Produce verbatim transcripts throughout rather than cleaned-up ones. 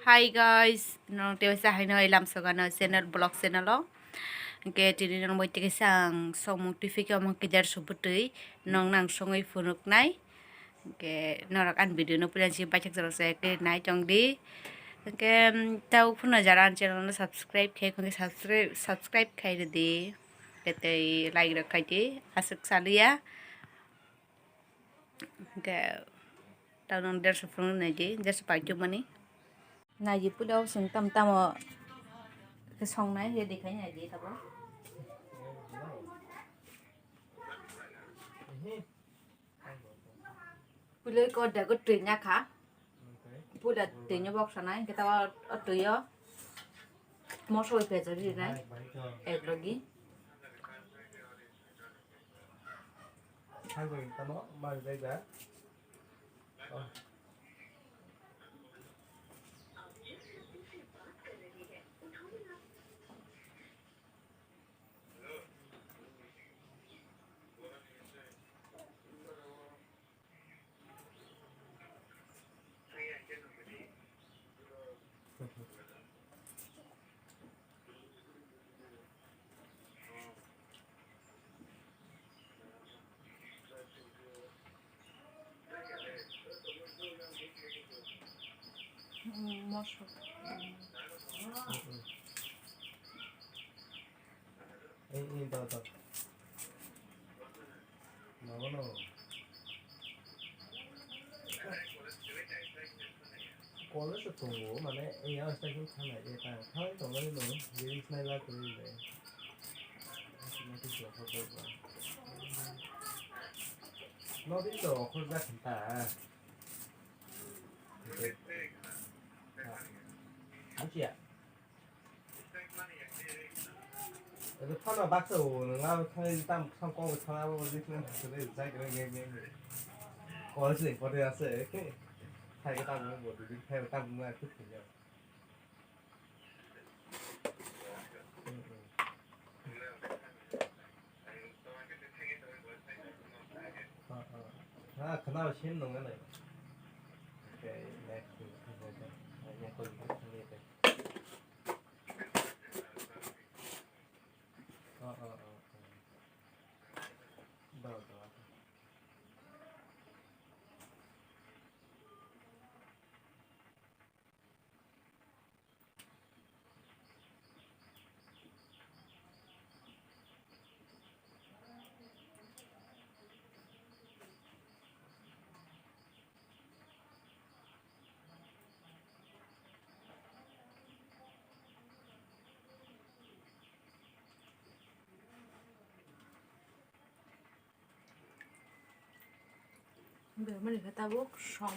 Hi guys, nong tewaisa haino lamsogano channel, vlog channel o. Hwnkhe tini nong bai tikaisa ang songmung twi phikhe omo khe derso bwtwi nong nang songwi phunuknai. Hwnkhe norok ani video no puila si baithak jora se khe nai tongdi. Hwnkhe, mm, tau phano jara ani channel no subscribe khe, hwnkhe subscribe, subscribe khai rwdi. Hwnkhe tei like rok khaidi, aswk saliya. Hwnkhe tau nong derso phunuk naidi, derso paitwmani. Naidi puila o chwng tamo tamo khe songnai, ready khai naidi tabuk. Puila ko dego twi nya kha. Puila twi nya bok sanai, hwnkhe tamo o twi o moso bai pejari rinai. Ek logi. Thangwi tamo mari dai da. Oh. Ei, ei, da, da. Nogo, nogo. College o tongo, mane, ei, ang station thangna, ei, ta, thangwi tongmani no, lyrics nai la kwrwi le. Notice o khorok ba. Notice o khorok jak kha ta. Bujiya. Ito phano baksa o, nang abo thangwi tam sam kok thang abo buji thang thang thang jai kre nge nge nge. College ni pore ase, ke. Thai ke tam mo bodi, thai ke tam mo aku thang ya. Hmm, hmm. Ah, ah. Ah, khana sin nung nai. Okay, next. Next. Ah, ah, ah, ah. Daw, daw. Bermani khe tabuk song.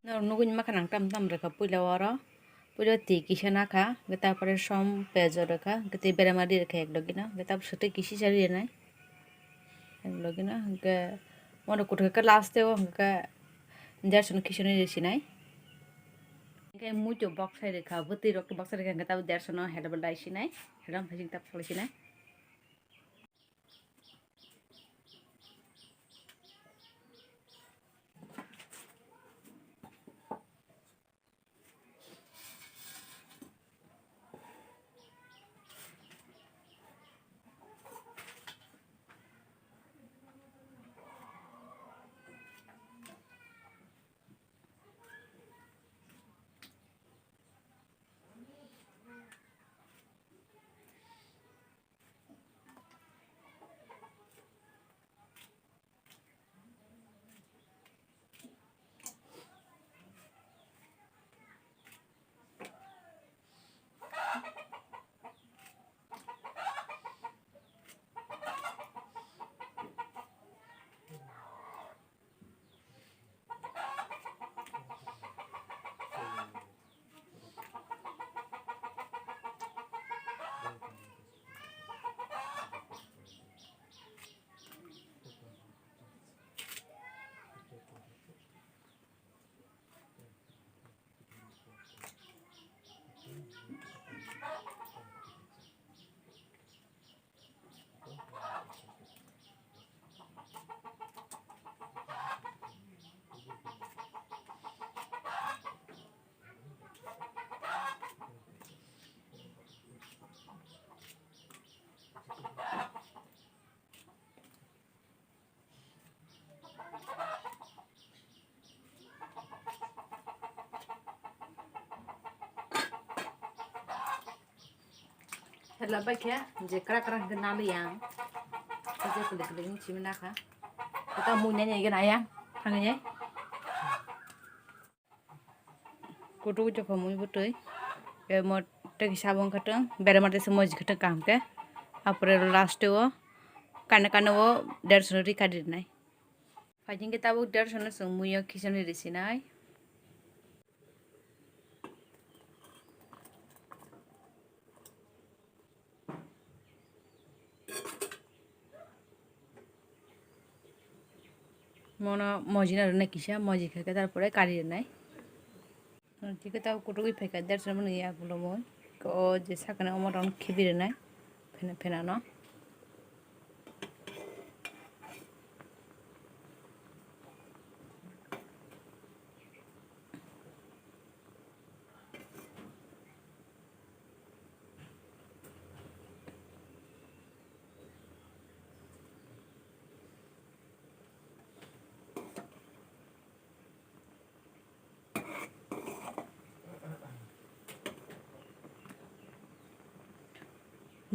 Norok nugui ma kha nang tam tam rwkha puila oro. Puila twi kisa nakha, hwnkhe tarpore som pejo rwkha, hwnkhe tei berama ri rwkha ek logi no, hwnkhe tabuk swtwi kisa ri rwnai. Ek logi no, hwnkhe oro kuthuk khe last o hwnkhe derson kisa ri sinai. Hwnkhe muitu boksai rwkha, bwtwi rok boksai rwkha, hwnkhe tabuk derson no helmet lai sinai, helmet hai sing tabuk salai sinai. Labai khe je krak krak khe nalwi ang. Khe je kwlwi kwlwi wng simi nakha. Khe ta mui nai nai khe nai ang thangwi nai. Kutuk jokho mui bwtwi. Emo tei kisa bo wngkha tong. Berema tei se moji khe tong kaham khe. Apore last o kana kana o derso no ri kari nai. Phaikhe tabuk derso no chwng mui o khichani ri sinai. Mono moji no rwnai kisa, moji khe khe tarpore kari rwnai. Tei khe tabuk kutukgwi phaikha derso no mwnwi yagulo mui. O je sakani omo rok no khibi rwnai phena phena no.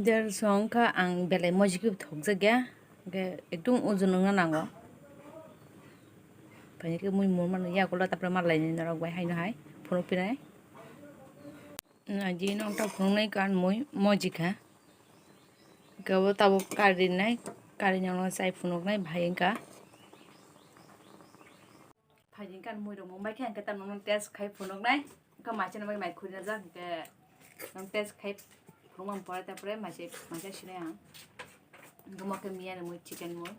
Derso wngkha ang belai moji khe thokjak ya, hwnkhe ekdum ojon wngna nango. Phaikhe mui mui mano yagulo, tapore malaini norok bai haino hai phunuk pinai. Naidi nokta phunuknai kan mui moji kha. Hwnkhe bo tabuk kari nai, kari nokno chai phunuknai bahai wngkha. Phaidi kan mui rok mumbai khe hwnkhe tamo test khai phunuknai. Wngkha maisano bai mai khurina jak hwnkhe tamo test khai phunukmani pore tapore maise maise sinai ang. Hwnkhe mo khe miya ni mui chicken mui.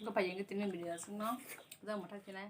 Ko payung ke tini video aswk no, jang mwthak khe nai.